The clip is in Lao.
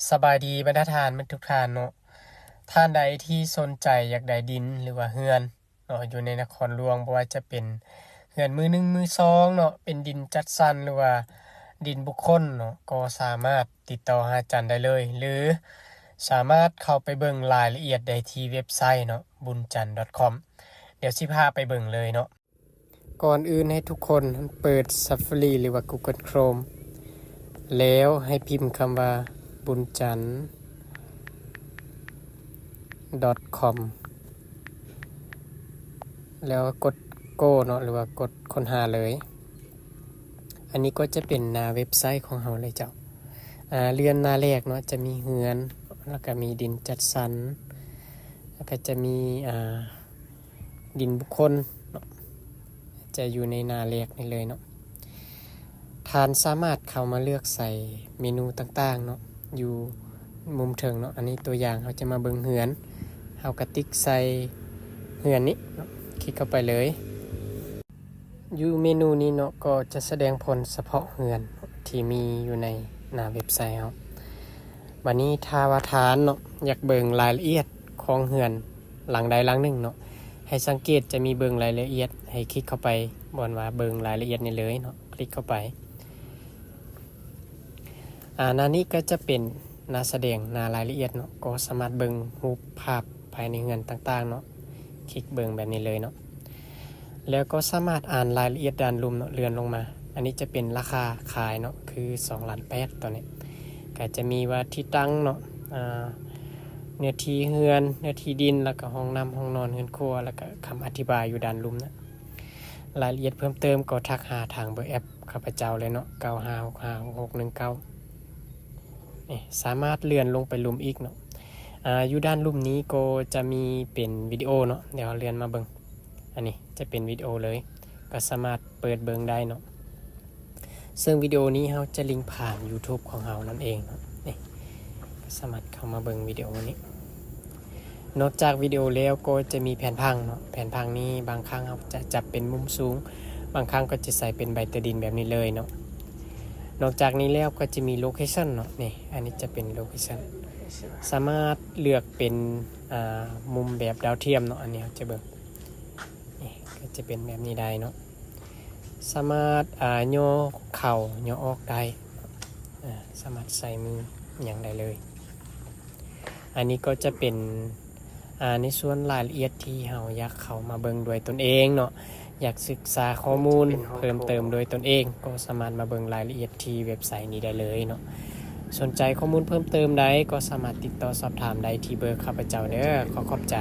ສະບາຍດີບັນດາທ່ານໝົດທຸກທ່ານເນາະ. ທ່ານໃດທີ່ສົນໃຈຢາກໄດ້ດິນ ຫຼືວ່າເຮືອນເນາະ ຢູ່ໃນນະຄອນຫຼວງ, ບໍ່ວ່າຈະເປັນເຮືອນມືໜຶ່ງມືສອງເນາະ, ເປັນດິນຈັດສັນ ຫຼືວ່າດິນບຸກຄົນເນາະ, ກໍສາມາດຕິດຕໍ່ຫາຈັນໄດ້ເລີຍ ຫຼືສາມາດເຂົ້າໄປເບິ່ງລາຍລະອຽດໄດ້ທີ່ເວັບໄຊເນາະ ບຸນຈັນ .com. ດຽວຊິພາໄປເບິ່ງເລີຍເນາະ. ກ່ອນອື່ນໃຫ້ທຸກຄົນເປີດ Safari ຫຼືວ່າ Google Chrome ແລ້ວໃຫ້ພິມຄຳວ່າ ບຸນຈັນ .com ແລ້ວກົດ Go ເນາະ ຫຼືວ່າກົດຄົ້ນຫາເລີຍ. ອັນນີ້ກໍຈະເປັນໜ້າເວັບໄຊຂອງເຮົາເລີຍເຈົ້າ. ອາ ເລື່ອນໜ້າແລກເນາະ ຈະມີເຮືອນ ແລ້ວກໍມີດິນຈັດສັນ ແລ້ວກໍຈະມີ ອາ ດິນບຸກຄົນເນາະ ຈະຢູ່ໃນໜ້າແລກນີ້ເລີຍເນາະ. ທ່ານສາມາດເຂົ້າມາເລືອກໃສ່ເມນູຕ່າງໆເນາະ ຢູ່ມຸມເທິງເນາະ. ອັນນີ້ຕົວຢ່າງ ເຮົາຈະມາເບິ່ງເຮືອນ, ເຮົາກໍຕິກໃສ່ເຮືອນນີ້ເນາະ, ຄລິກເຂົ້າໄປເລີຍ. ຢູ່ເມນູນີ້ເນາະ ກໍຈະສະແດງຜົນສະເພາະເຮືອນທີ່ມີຢູ່ໃນໜ້າເວັບໄຊເຮົາ. ບາດນີ້ຖ້າວ່າທ່ານເນາະ ຢາກເບິ່ງລາຍລະອຽດຂອງເຮືອນ ຫຼັງໃດຫຼັງໜຶ່ງເນາະ ໃຫ້ສັງເກດຈະມີເບິ່ງລາຍລະອຽດ, ໃຫ້ຄລິກເຂົ້າໄປບ່ອນວ່າເບິ່ງລາຍລະອຽດນີ້ເລີຍເນາະ, ຄລິກເຂົ້າໄປ. ອາ ໜ້ານີ້ກໍຈະເປັນໜ້າສະແດງ ໜ້າລາຍລະອຽດເນາະ, ກໍສາມາດເບິ່ງຮູບພາບພາຍໃນເຮືອນຕ່າງໆເນາະ, ຄລິກເບິ່ງແບບນີ້ເລີຍເນາະ. ແລ້ວກໍສາມາດອ່ານລາຍລະອຽດດ້ານລຸ່ມເນາະ, ເລື່ອນລົງມາ. ອັນນີ້ຈະເປັນລາຄາຂາຍເນາະ ຄືສອງລ້ານແປດຕອນນີ້. ກໍຈະມີວ່າທີ່ຕັ້ງເນາະ, ອາ ເນື້ອທີ່ເຮືອນ, ເນື້ອທີ່ດິນ, ແລ້ວກໍຫ້ອງນ້ຳ, ຫ້ອງນອນ, ເຮືອນຄົວ, ແລ້ວກໍຄຳອະທິບາຍຢູ່ດ້ານລຸ່ມນະ. ລາຍລະອຽດເພີ່ມເຕີມກໍທັກຫາທາງເບີແອັບຂ້າພະເຈົ້າເລີຍເນາະ, ເກົ້າຫ້າຫົກຫ້າຫົກຫົກໜຶ່ງເກົ້າ. ນີ້ ສາມາດເລື່ອນລົງໄປລຸ່ມອີກເນາະ. ອາ ຢູ່ດ້ານລຸ່ມນີ້ກໍຈະມີເປັນວິດີໂອເນາະ, ດຽວເຮົາເລື່ອນມາເບິ່ງ. ອັນນີ້ຈະເປັນວິດີໂອເລີຍ, ກໍສາມາດເປີດເບິ່ງໄດ້ເນາະ. ເຊິ່ງວິດີໂອນີ້ເຮົາຈະລິງຜ່ານ YouTube ຂອງເຮົານັ້ນເອງເນາະ. ນີ້ ກໍສາມາດເຂົ້າມາເບິ່ງວິດີໂອນີ້. ນອກຈາກວິດີໂອແລ້ວກໍຈະມີແຜນຜັງເນາະ, ແຜນຜັງນີ້ບາງຄັ້ງເຮົາຈະຈັບເປັນມຸມສູງ, ບາງຄັ້ງກໍຈະໃສ່ເປັນໃບຕາດິນແບບນີ້ເລີຍເນາະ. ນອກຈາກນີ້ແລ້ວກໍຈະມີ location ເນາະ, ນີ້ ອັນນີ້ຈະເປັນ location, ສາມາດເລືອກເປັນ ອາ ມຸມແບບດາວທຽມເນາະ, ອັນນີ້ເຮົາຈະເບິ່ງ. ນີ້ກໍຈະເປັນແບບນີ້ໄດ້ເນາະ, ສາມາດ ອາ ຍໍເຂົ້າຍໍອອກໄດ້, ອາ ສາມາດໃສ່ມືຫຍັງໄດ້ເລີຍ. ອັນນີ້ກໍຈະເປັນ ອາ ໃນສ່ວນລາຍລະອຽດທີ່ເຮົາຢາກເຂົ້າມາເບິ່ງດ້ວຍຕົນເອງເນາະ, ຢາກສຶກສາຂໍ້ມູນເພີ່ມເຕີມດ້ວຍຕົນເອງ ກໍສາມາດມາເບິ່ງລາຍລະອຽດທີ່ເວັບໄຊນີ້ໄດ້ເລີຍເນາະ. ສົນໃຈຂໍ້ມູນເພີ່ມເຕີມໃດ ກໍສາມາດຕິດຕໍ່ສອບຖາມໄດ້ທີ່ເບີຂ້າພະເຈົ້າເດີ. ຂໍຂອບໃຈ.